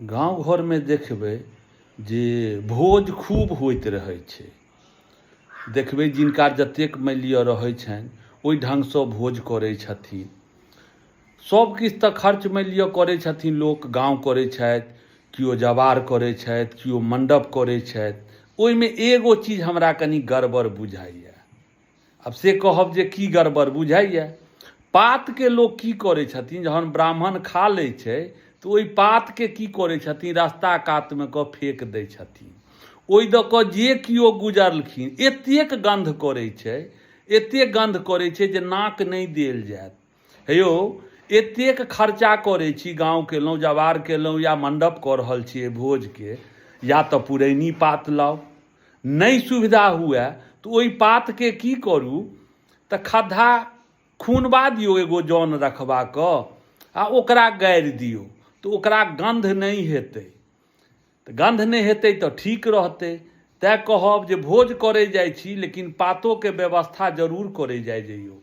गाँव घरमे देखबै जे भोज खूब होइत रहै छै। देखबै जिनका जतेक मानि लिअ रहै छनि ओहि ढङ्गसँ भोज करै छथिन। सब किछु तऽ खर्च मानि लिअ करै छथिन लोक गाँव करै छथि केओ जवार करै छथि केओ मण्डप करै छथि ओहिमे एगो चीज हमरा कनि गड़बड़ बुझाइए। आब से कहब जे की गड़बड़ बुझाइए। पातके लोक की करै छथिन जहन ब्राह्मण खा लै छै तऽ ओहि पातके की करै छथिन रस्ता कातमे कऽ फेक दै छथिन। ओहि दऽ कऽ जे केओ गुजरलखिन एतेक गन्ध करै छै एतेक गन्ध करै छै जे नाक नहि देल जायत। हे यौ एतेक खर्चा करै छी गाँव केलहुँ जवार केलहुँ या मण्डप कऽ रहल छियै भोजके या तऽ पुरैनी पात लाउ नहि सुविधा हुए तऽ ओहि पातके की करू तऽ खद्धा खुनबा दियौ एगो जन रखबा कऽ आ ओकरा गाड़ि दियौ तऽ ओकरा गन्ध नहि हेतै। तऽ गन्ध नहि हेतै तऽ ठीक रहतै। तैँ कहब जे भोज करै जाइ छी लेकिन पातोके व्यवस्था जरूर करै जाइ जइयौ।